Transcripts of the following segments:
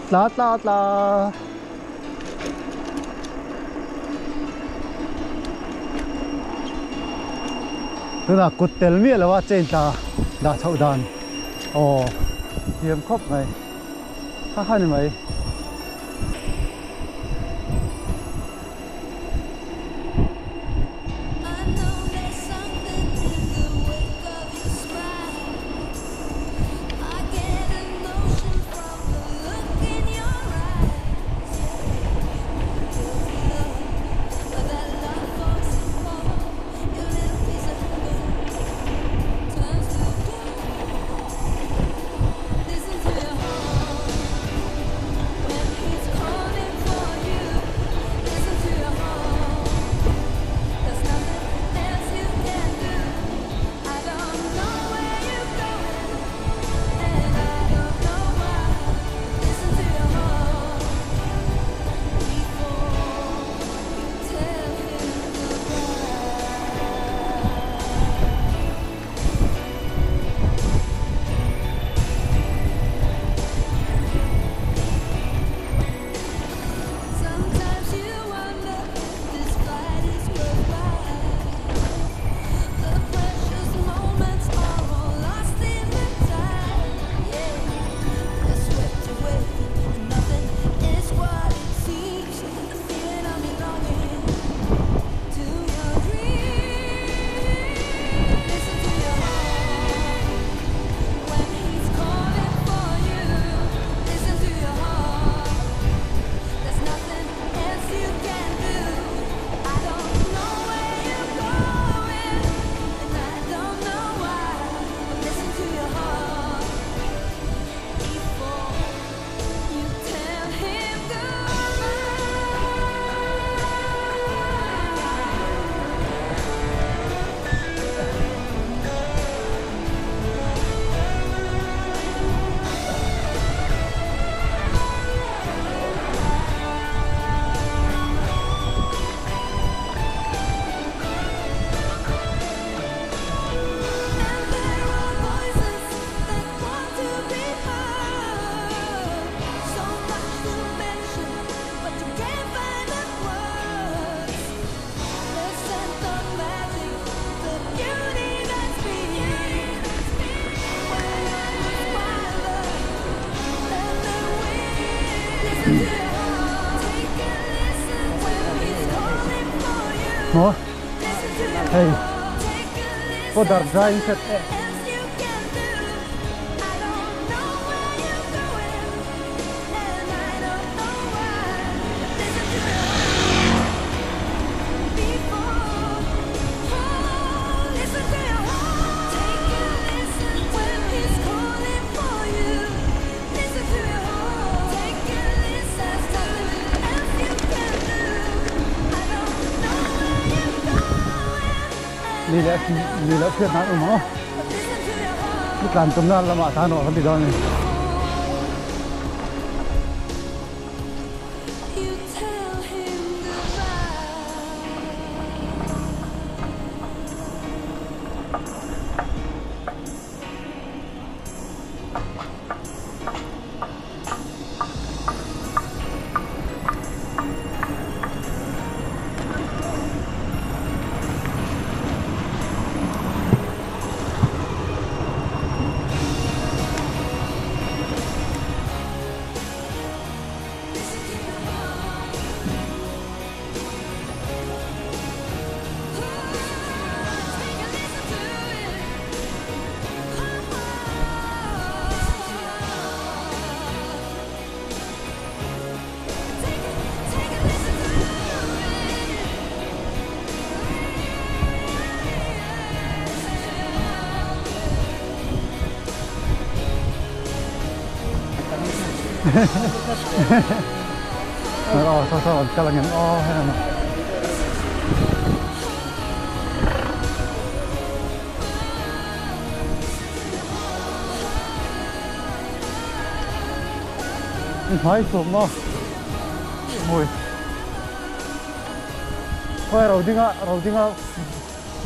Tla tla tla. Tunah kut tel miah lo a chain tla dah chhoh dan aw thiam khawp mai kha kha ni mai. Maw hei kawdar drying shed Ni leh ni loh hriat nan awm ang ni tlan tumna lamah tan rawh kan ti dawn a ni. Aw saw saw an kal ang em aw hei ang. Hmai sawm maw hmui khawi ro dinga ro dinga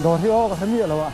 dawr hi aw ka hre miah lo a.